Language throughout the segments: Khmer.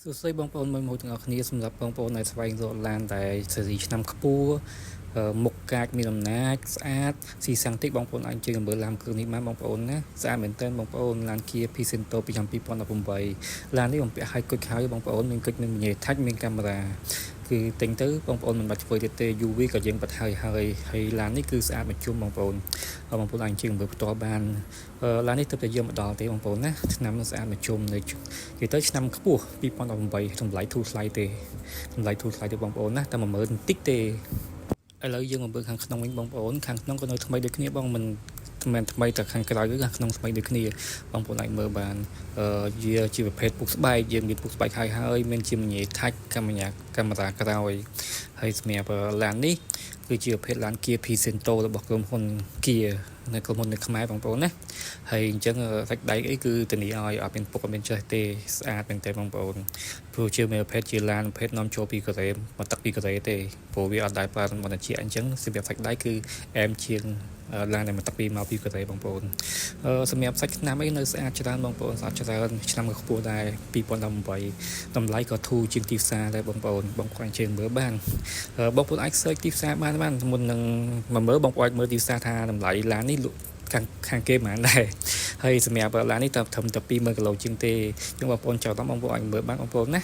សួស្តីបងប្អូនមួយមួយទាំងអស់គ្នាសម្រាប់បងប្អូនដែលស្វែងរកឡានដែលស៊េរីឆ្នាំខ្ពស់មុខកាចមានអំណាចស្អាតស៊ីសាំងតិចបងប្អូនអាចជិះមើលឡានគ្រឿងនេះបានបងប្អូនណាស្អាតមែនទែនបងប្អូនឡាន Kia Picanto ពីឆ្នាំ2018ឡាននេះបំពាក់ឲ្យគុជហើយបងប្អូនមានគុជមានមញេថាច់មានកាមេរ៉ាគឺទិញទៅបងប្អូនមិនបាច់ធ្វើទៀតទេ UV ក៏យើងបិទហើយហើយហើយឡាននេះគឺស្អាតមួយជុំបងប្អូនបងប្អូនអាចជិះមើលផ្ទាល់បានឡាននេះទើបតែយើងមកដល់ទេបងប្អូនណាឆ្នាំនឹងស្អាតមួយជុំនៅនិយាយទៅឆ្នាំខ្ពស់2018តម្លៃធូរថ្លៃទេតម្លៃធូរថ្លៃទេបងប្អូនណាតែ10000បន្តិចទេឥឡូវយើងមកមើលខាងក្នុងវិញបងប្អូនខាងក្នុងក៏នៅថ្មីដូចគ្នាបងមិនមិនថ្មីតែខាងក្រៅគឺខាងក្នុងថ្មីដូចគ្នាបងប្អូនអាចមើលបានអឺជាជាប្រភេទពុកស្បែកយើងមានពុកស្បែកហើយហើយមានជាមញ៉េថាច់កាមេរ៉ាកាមេរ៉ាក្រោយហើយសម្រាប់ឡាននេះគឺជាប្រភេទឡាន Kia Picanto របស់ក្រុមហ៊ុន Kia នៅក្រុមហ៊ុននៅខ្មែរបងប្អូនណាហើយអញ្ចឹងសាច់ដែកអីគឺធានាឲ្យអត់មានពុកអត់មានចេះទេស្អាតមែនតើបងប្អូនព្រោះជាប្រភេទជាឡានប្រភេទនាំចូលពីកូរ៉េមកទឹកពីកូរ៉េទេព្រោះវាអត់ដែលប្រើតំបន់ត្រជាក់អញ្ចឹងសម្រាប់សាច់ដែកគឺអែមជាងឡានដែលមកទឹកពីមកពីកូរ៉េបងប្អូនសម្រាប់សាច់ឆ្នាំអីនៅស្អាតច្រើនបងប្អូនស្អាតច្រើនឆ្នាំក៏ខ្ពស់ដែរ2018តម្លៃក៏ធូរជាងទីផ្សារដែរបងប្អូនបងប្អូនអាចមើលបានបងប្អូនអាច search ទីផ្សារបានបានមុននឹងមកមើលបងប្អូនអាចមើលទីផ្សារថាតម្លៃឡាននេះលក់ខាងខាងគេហ្មងដែរហើយសម្រាប់ឡាននេះតែត្រឹមតែ20000គីឡូជាងទេជាងបងប្អូនចោលបងប្អូនអាចមើលបានបងប្អូនណា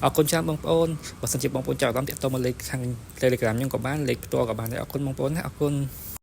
អរគុណច្រើនបងប្អូនបើសិនជាបងប្អូនចោលតាមតាក់ទងមកលេខខាង Telegram ខ្ញុំក៏បានលេខផ្ទាល់ក៏បានដែរអរគុណបងប្អូនណាអរគុណ។